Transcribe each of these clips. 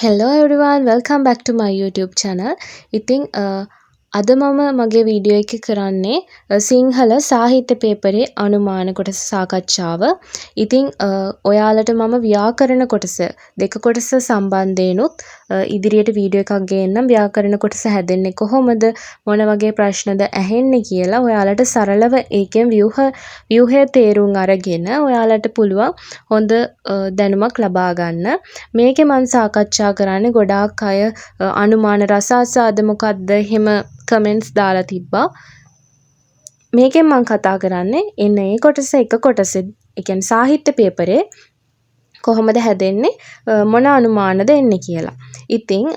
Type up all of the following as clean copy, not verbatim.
Hello everyone, welcome back to my YouTube channel. ඉතින් අද මම මගේ වීඩියෝ එකේ කරන්නේ සිංහල සාහිත්‍ය පේපරේ අනුමාන කොටස සාකච්ඡාව. ඉතින් ඔයාලට මම ව්‍යාකරණ කොටස දෙක කොටස සම්බන්ධයෙනුත් ඉදිරියට වීඩියෝ එකක් ගේන්නම්. ව්‍යාකරණ කොටස හැදෙන්නේ කොහොමද, මොන වගේ ප්‍රශ්නද ඇහෙන්නේ කියලා ඔයාලට සරලව ඒකෙන් ව්‍යුහය තේරුම් අරගෙන ඔයාලට පුළුවන් හොඳ දැනුමක් ලබා ගන්න. මේකේ මං සාකච්ඡා කරන්නේ ගොඩාක් අය අනුමාන රසාස්වාද මොකක්ද එහෙම කමෙන්ට්ස් දාලා තිබ්බා. මේකෙන් මං කතා කරන්නේ එන්න ඒ කොටස එක කොටස, ඒ කියන්නේ සාහිත්‍ය පේපරේ කොහොමද හැදෙන්නේ, මොන අනුමානද එන්නේ කියලා. ඉතින්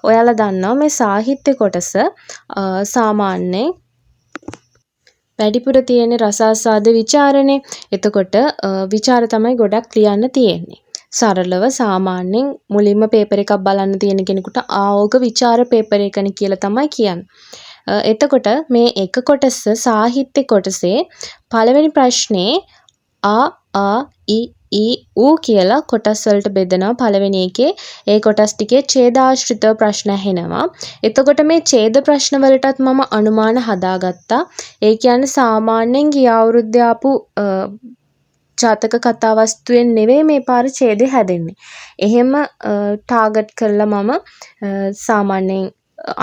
ඔයාලා දන්නවා මේ සාහිත්‍ය කොටස සාමාන්‍යයෙන් වැඩිපුර තියෙන රසාස්වාද විචාරනේ. එතකොට විචාර තමයි ගොඩක් ලියන්න තියෙන්නේ. සරලව සාමාන්‍යයෙන් මුලින්ම පේපර් එකක් බලන්න තියෙන කෙනෙකුට ආ ඕක විචාර පේපර් එකනේ කියලා තමයි කියන්නේ. එතකොට මේ එක කොටස සාහිත්‍ය කොටසේ පළවෙනි ප්‍රශ්නේ අ ආ ඉ ඊ ඌ කියලා කොටස් වලට බෙදනවා පළවෙනි එකේ. ඒ කොටස් ටිකේ ඡේදාශ්‍රිතව ප්‍රශ්න ඇහෙනවා. එතකොට මේ ඡේද ප්‍රශ්න වලටත් මම අනුමාන හදාගත්තා. ඒ කියන්නේ සාමාන්‍යයෙන් ගිය අවුරුද්දේ ආපු ජාතක කතා වස්තුවෙන් නෙවෙයි මේ පාර ඡේදය හැදෙන්නේ. එහෙම ටාගට් කරලා මම සාමාන්‍යයෙන්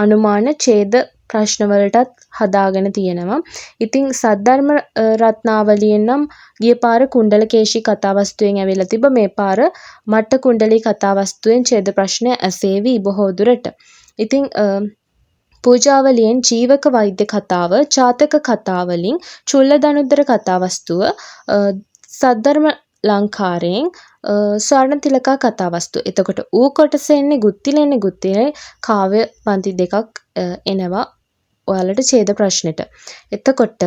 අනුමාන ඡේද ප්‍රශ්න වලටත් හදාගෙන තියෙනවා. ඉතින් සද්ධර්ම රත්නාවලියෙන් නම් ගිය පාර කුණ්ඩලකේශී කතා වස්තුවෙන් ඇවිල්ලා තිබ්බ. මේ පාර මට්ට කුණ්ඩලී කතා වස්තුවෙන් ඡේද ප්‍රශ්නය ඇසේවි බොහෝ දුරට. ඉතින් පූජාවලියෙන් ජීවක වෛද්‍ය කතාව, ජාතක කතාවලින් චුල්ලදනුද්දර කතා වස්තුව, සද්ධර්ම ලංකාරයෙන් ස්වර්ණ තිලකා කතා වස්තුව. එතකොට ඌ කොටස එන්නේ ගුත්තිල එන්නේ ගුත්තිලේ කාව්‍ය පන්ති දෙකක් එනවා ඔයාලට ඡේද ප්‍රශ්නෙට. එතකොට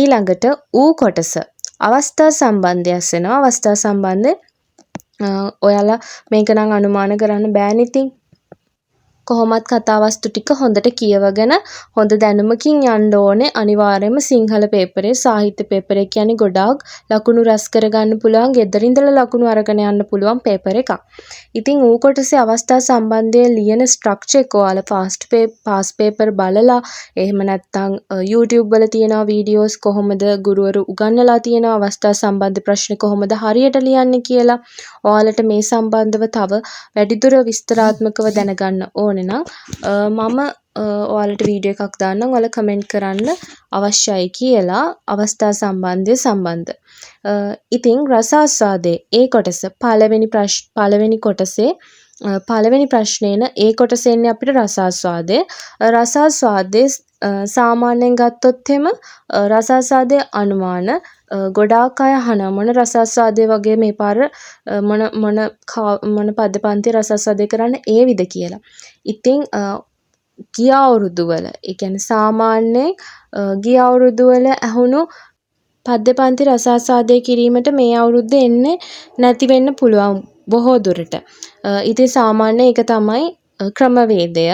ඊළඟට ඌ කොටස අවස්ථා සම්බන්ධය ඇසෙනවා. අවස්ථා සම්බන්ධය ඔයාලා මේක නම් අනුමාන කරන්න බෑනේ ඉතින්. කොහොමත් කතා වස්තු ටික හොඳට කියවගෙන හොඳ දැනුමකින් යන්න ඕනේ අනිවාර්යයෙන්ම සිංහල පේපරේ. සාහිත්‍ය පේපරේ කියන්නේ ගොඩාක් ලකුණු රැස් කරගන්න පුළුවන්, ගෙදර ඉඳලා ලකුණු අරගෙන යන්න පුළුවන් පේපර් එකක්. ඉතින් ඌ කොටසේ අවස්ථා සම්බන්ධය ලියන ස්ට්‍රක්චර් එක ඔයාලා පාස් පේපර් බලලා, එහෙම නැත්නම් YouTube වල තියෙනවා වීඩියෝස් කොහොමද ගුරුවරු උගන්වලා තියෙනවා අවස්ථා සම්බන්ධ ප්‍රශ්න කොහොමද හරියට ලියන්නේ කියලා. ඔයාලට මේ සම්බන්ධව තව වැඩිදුර විස්තරාත්මකව දැනගන්න ඕනේ නම් මම ඔයාලට වීඩියෝ එකක් දාන්නම්. ඔයාලා කමෙන්ට් කරන්න අවශ්‍යයි කියලා අවස්ථා සම්බන්ධය සම්බන්ධ. ඉතින් රසාස්වාදයේ ඒ කොටස පළවෙනි කොටසේ පළවෙනි ප්‍රශ්නේන ඒ කොටස එන්නේ අපිට රසාස්වාදය. රසාස්වාදයේ සාමාන්‍යයෙන් ගත්තොත් එහෙම රසාස්වාදයේ අනුමාන ගොඩාක් අය අහනවා මොන රසාස්වාදය වගේ මේ පාර මොන මොන මොන පද්‍ය පන්ති රසාස්වාදය කරන්න ඒවිද කියලා. ඉතින් ගිය අවුරුදු වල, ඒ කියන්නේ සාමාන්‍යයෙන් ගිය අවුරුදු වල ඇහුණු පද්‍ය පන්ති රසාස්වාදය කිරීමට මේ අවුරුද්දේ එන්නේ නැති වෙන්න පුළුවන් බොහෝ දුරට. ඉතින් සාමාන්‍යයෙන් ඒක තමයි ක්‍රමවේදය.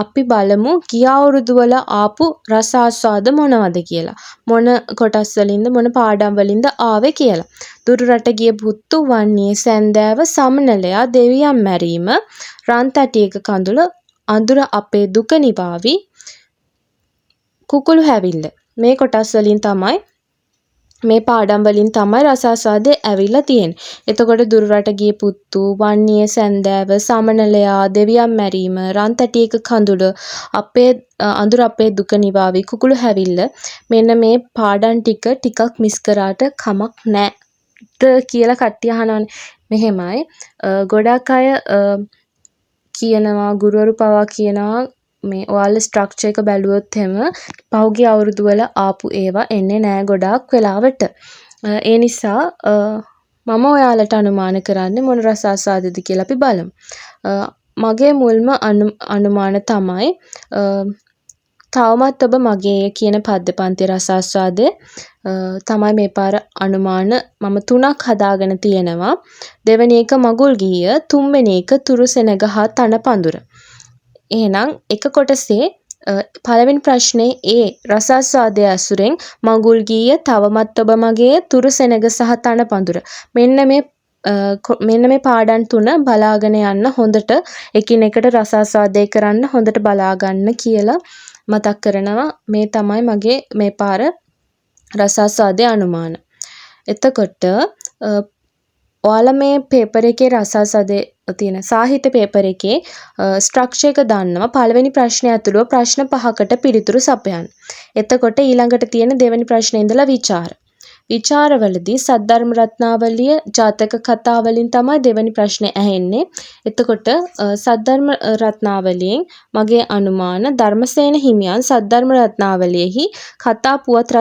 අපි බලමු ගිය අවුරුදු වල ආපු රසාස්වාද මොනවද කියලා. මොන කොටස් වලින්ද මොන පාඩම් වලින්ද ආවේ කියලා. දුරු රට ගිය පුත්තු, වන්නියේ සැන්දෑව, සමනලයා, දෙවියන් මැරීම, රන් තැටියක කඳුල, අඳුර අපේ දුක නිවාවි, කුකුළු හැවිල්ල. මේ කොටස් වලින් තමයි මේ පාඩම් වලින් තමයි රසාස්වාදය ඇවිල්ලා තියෙන්නේ. එතකොට දුර රට ගිය පුත්තු, වන්නියේ සැන්දෑව, සමනලයා, දෙවියන් මැරීම, රන් තැටියක කඳුල, අපේ අඳුර අපේ දුක නිවාවි, කුකුළු හැවිල්ල, මෙන්න මේ පාඩම් ටික ටිකක් මිස් කරාට කමක් නෑ කියලා කට්ටිය අහනවනේ. මෙහෙමයි, ගොඩක් අය කියනවා, ගුරුවරු පවා කියනවා මේ ඔයාලා ස්ට්‍රක්චර් එක බැලුවොත් එහෙම පහුගිය අවුරුදු වල ආපු ඒවා එන්නේ නෑ ගොඩාක් වෙලාවට. ඒ නිසා මම ඔයාලට අනුමාන කරන්නේ මොන රසාස්වාදද කියලා අපි බලමු. මගේ මුල්ම අනුමාන තමයි තවමත් ඔබ මගේය කියන පද්‍ය පන්ති රසාස්වාදය තමයි මේ පාර අනුමාන මම තුනක් හදාගෙන තියෙනවා. දෙවෙනි එක මගුල් ගීය, තුන්වෙනි එක තුරු සෙනග හා තන පඳුර. එහෙනම් එක කොටසේ පළවෙනි ප්‍රශ්නේ ඒ රසාස්වාදය ඇසුරෙන් මගුල් ගීය, තවමත් ඔබ මගේය, තුරු සෙනග සහ තන පඳුර. මෙන්න මේ මෙන්න මේ පාඩම් තුන බලාගෙන යන්න හොඳට එකිනෙකට රසාස්වාදය කරන්න හොඳට බලාගන්න කියලා මතක් කරනවා. මේ තමයි මගේ මේ පාර රසාස්වාදයේ අනුමාන. එතකොට ඔයාලා මේ පේපර් එකේ රසාස්වාදයේ තියෙන සාහිත්‍ය පේපර් එකේ ස්ට්‍රක්චර් එක දන්නවා. පළවෙනි ප්‍රශ්නය ඇතුළුව ප්‍රශ්න 5කට පිළිතුරු සපයන්න. එතකොට ඊළඟට තියෙන දෙවෙනි ප්‍රශ්නේ ඉඳලා විචාර. විචාරවලදී සද්ධර්ම රත්නාවලිය ජාතක කතා වලින් තමයි දෙවෙනි ප්‍රශ්නේ ඇහෙන්නේ. එතකොට සද්ධර්ම රත්නාවලියෙන් මගේ අනුමාන ධර්මසේන හිමියන් සද්ධර්ම රත්නාවලියෙහි කතා පුවත්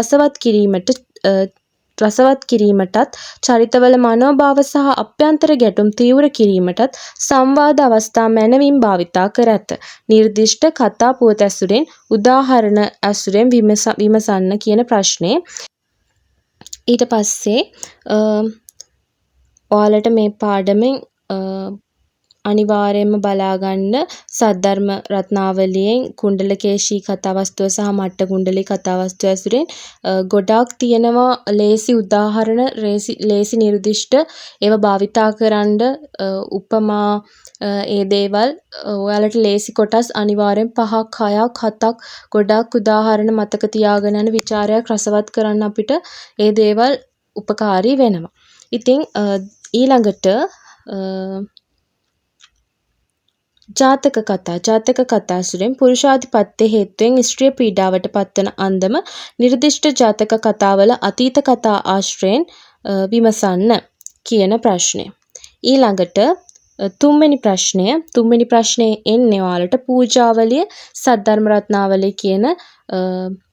රසවත් කිරීමටත් චරිතවල මනෝභාව සහ අභ්‍යන්තර ගැටුම් තීව්‍ර කිරීමටත් සංවාද අවස්ථා මැනවින් භාවිතා කර ඇත. නිර්දිෂ්ට කතා පුවත ඇසුරෙන් උදාහරණ ඇසුරෙන් විමසන්න කියන ප්‍රශ්නේ. ඊට පස්සේ ඔයාලට මේ පාඩමෙන් අනිවාර්යයෙන්ම බලාගන්න සද්ධර්ම රත්නාවලියෙන් කුණ්ඩලකේශී කතාවස්තුව සහ මට්ට කුණ්ඩලී කතාවස්තුව ඇසුරෙන් ගොඩාක් තියෙනවා ලේසි උදාහරණ, ලේසි නිර්දිෂ්ට ඒවා භාවිතා කරන්න උපමා ඒ දේවල් ඔයාලට ලේසි කොටස් අනිවාර්යෙන් 5ක් 6ක් 7ක් ගොඩාක් උදාහරණ මතක තියාගෙන යන විචාරයක් රසවත් කරන්න අපිට ඒ දේවල් උපකාරී වෙනවා. ඉතින් ඊළඟට ජාතක කතා. ජාතක කතා ඇසුරෙන් පුරුෂාධිපත්‍ය හේතුවෙන් ස්ත්‍රිය පීඩාවට පත්වන අන්දම නිර්දිෂ්ට ජාතක කතාවල අතීත කතා ආශ්‍රයෙන් විමසන්න කියන ප්‍රශ්නය. ඊළඟට තුන්වෙනි ප්‍රශ්නය. තුන්වෙනි ප්‍රශ්නේ එන්නේ ඔයාලට පූජාවලිය සද්ධර්ම රත්නාවලිය කියන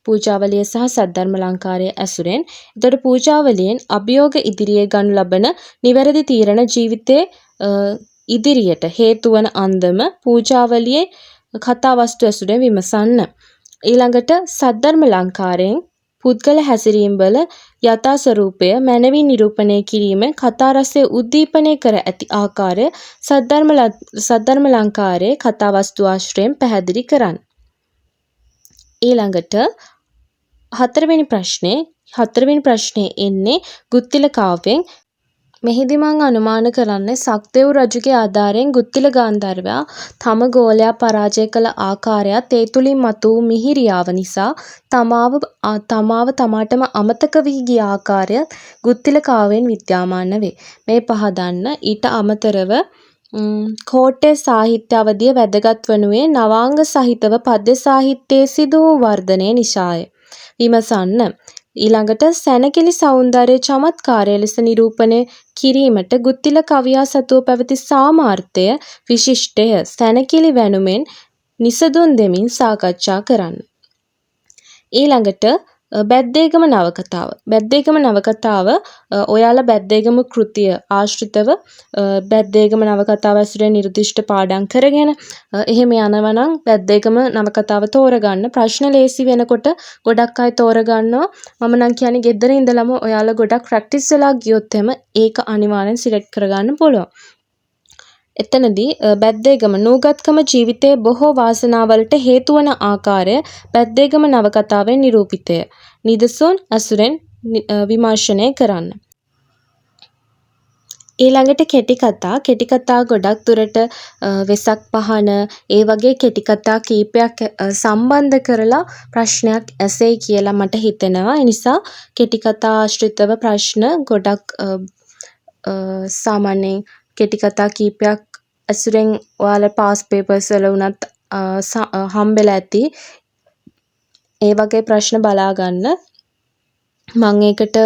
පූජාවලිය සහ සද්ධර්ම ලංකාරය ඇසුරෙන්. එතකොට පූජාවලියෙන් අභියෝග ඉදිරියේ ගනු ලබන නිවැරදි තීරණ ජීවිතයේ ඉදිරියට හේතු වන අන්දම පූජාවලියේ කතා වස්තු ඇසුරෙන් විමසන්න. ඊළඟට සද්ධර්ම ලංකාරයෙන් පුද්ගල හැසිරීම් වල යථා ස්වරූපය මැනවින් නිරූපණය කිරීමෙන් කතා රසය උද්දීපනය කර ඇති ආකාරය සද්ධර්ම ලංකාරයේ කතා වස්තු ආශ්‍රයෙන් පැහැදිලි කරන්න. ඊළඟට හතරවෙනි ප්‍රශ්නේ. හතරවෙනි ප්‍රශ්නේ එන්නේ ගුත්තිල කාව්‍යයෙන්. මෙහිදී මං අනුමාන කරන්නේ සක්දෙව් රජුගේ ආධාරයෙන් ගුත්තිල ගාන්ධාරයා තම ගෝලයා පරාජය කළ ආකාරයත් ඒ තුලින් මතු වූ මිහිරියාව නිසා තමාව තමාටම අමතක වී ගිය ආකාරය ගුත්තිල කාව්‍යයෙන් විද්‍යාමාන වේ. මේ පහ දන්න. ඊට අමතරව කෝට්ටේ සාහිත්‍ය අවධිය වැදගත් වනුයේ නවාංග සහිතව පද්‍ය සාහිත්‍යයේ සිදු වූ වර්ධනය නිසාය. විමසන්න. ඊළඟට සැනකිලි සෞන්දර්ය චමත්කාරය ලෙස නිරූපණය කිරීමට ගුත්තිල කවියා සතුව පැවති සාමාර්ථය විශිෂ්ටය. සැනකිලි වැනුමෙන් නිසදුන් දෙමින් සාකච්ඡා කරන්න. ඊළඟට බැද්දේගම නවකතාව. බැද්දේගම නවකතාව ඔයාලා බැද්දේගම කෘතිය ආශ්‍රිතව බැද්දේගම නවකතාව ඇසුරෙන් නිර්දිෂ්ට පාඩම් කරගෙන එහෙම යනවා නම් බැද්දේගම නවකතාව තෝරගන්න. ප්‍රශ්න ලේසි වෙනකොට ගොඩක් අය තෝරගන්නවා. මම නම් කියන්නේ ගෙදර ඉඳලම ඔයාලා ගොඩක් ප්‍රැක්ටිස් වෙලා ගියොත් එහෙම ඒක අනිවාර්යෙන් සිලෙක්ට් කරගන්න පුළුවන්. එතනදී බැද්දේගම නූගත්කම ජීවිතයේ බොහෝ වාසනාවලට හේතු වන ආකාරය බැද්දේගම නවකතාවෙන් නිරූපිතය. නිදසුන් ඇසුරෙන් විමර්ශනය කරන්න. ඊළඟට කෙටි කතා. කෙටි කතා ගොඩක් දුරට වෙසක් පහන ඒ වගේ කෙටි කතා කීපයක් සම්බන්ධ කරලා ප්‍රශ්නයක් ඇසෙයි කියලා මට හිතෙනවා. ඒ නිසා කෙටි කතා ආශ්‍රිතව ප්‍රශ්න ගොඩක් සාමාන්‍යයෙන් කෙටි කතා කීපයක් ඇසුරෙන් ඔයාලා පාස් පේපර්ස් වල වුණත් හම්බෙලා ඇති. ඒ වගේ ප්‍රශ්න බලා ගන්න. මං ඒකට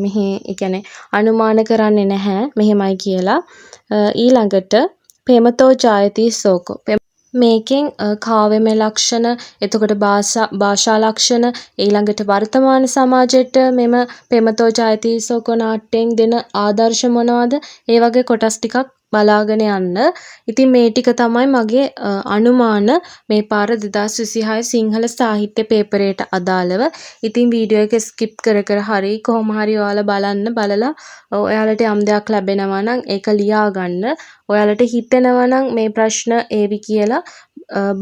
මෙහි ඒ කියන්නේ අනුමාන කරන්නේ නැහැ මෙහෙමයි කියලා. ඊළඟට පෙමතෝ ජායති සෝකෝ. මේකෙන් කාව්‍යමය ලක්ෂණ, එතකොට භාෂා ලක්ෂණ, ඊළඟට වර්තමාන සමාජයට මෙම පෙමතෝ ජායති සෝකෝ නාට්‍යයෙන් දෙන ආදර්ශ මොනවද? ඒ වගේ කොටස් ටිකක් බලාගෙන යන්න. ඉතින් මේ ටික තමයි මගේ අනුමාන මේ පාර 2026 සිංහල සාහිත්‍ය පේපරයට අදාළව. ඉතින් වීඩියෝ එක ස්කිප් කර කර හරි කොහොම හරි ඔයාලා බලන්න. බලලා ඔයාලට යම් දෙයක් ලැබෙනවා නම් ඒක ලියා ගන්න. ඔයාලට හිතෙනවා නම් මේ ප්‍රශ්න ඒවි කියලා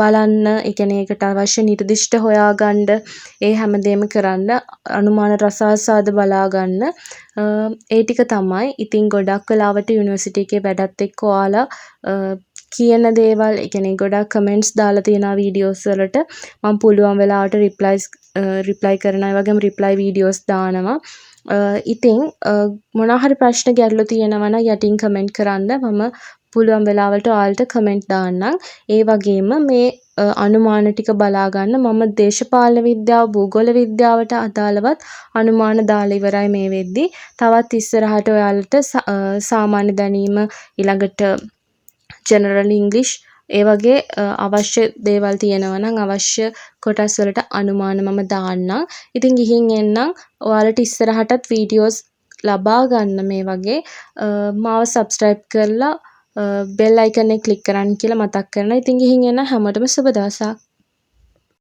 බලන්න, ඒ කියන්නේ ඒකට අවශ්‍ය නිර්දිෂ්ට හොයාගන්න, ඒ හැමදේම කරන්න, අනුමාන රසාස්වාද බලාගන්න, ඒ ටික තමයි. ඉතින් ගොඩක් වෙලාවට යුනිවර්සිටි එකේ වැඩත් එක්ක ඔයාලා කියන දේවල්, ඒ කියන්නේ ගොඩක් කමෙන්ට්ස් දාලා තියෙනවා වීඩියෝස් වලට. මම පුළුවන් වෙලාවට රිප්ලයිස් රිප්ලයි කරනවා. ඒ වගේම රිප්ලයි වීඩියෝස් දානවා. ඉතින් මොනවා හරි ප්‍රශ්න ගැටලු තියෙනවා නම් යටින් කමෙන්ට් කරන්න. මම පුළුවන් වෙලාවලට ඔයාලට කමෙන්ට් දාන්නම්. ඒ වගේම මේ අනුමාන ටික බලා ගන්න මම දේශපාලන විද්‍යාව, භූගෝල විද්‍යාවට අදාළවත් අනුමාන දාලා ඉවරයි මේ වෙද්දි. තවත් ඉස්සරහට ඔයාලට සාමාන්‍ය දැනීම, ඊළඟට ජෙනරල් ඉංග්ලිෂ්, ඒ වගේ අවශ්‍ය දේවල් තියෙනවා නම් අවශ්‍ය කොටස් වලට අනුමාන මම දාන්නම්. ඉතින් ගිහින් එන්නම්. ඔයාලට ඉස්සරහටත් වීඩියෝස් ලබා ගන්න මේ වගේ මාව සබ්ස්ක්‍රයිබ් කරලා බෙල් අයිකන් එක ක්ලික් කරන්න කියලා මතක් කරනවා. ඉතින් ගිහින් එන්නම්. හැමෝටම සුබ දවසක්.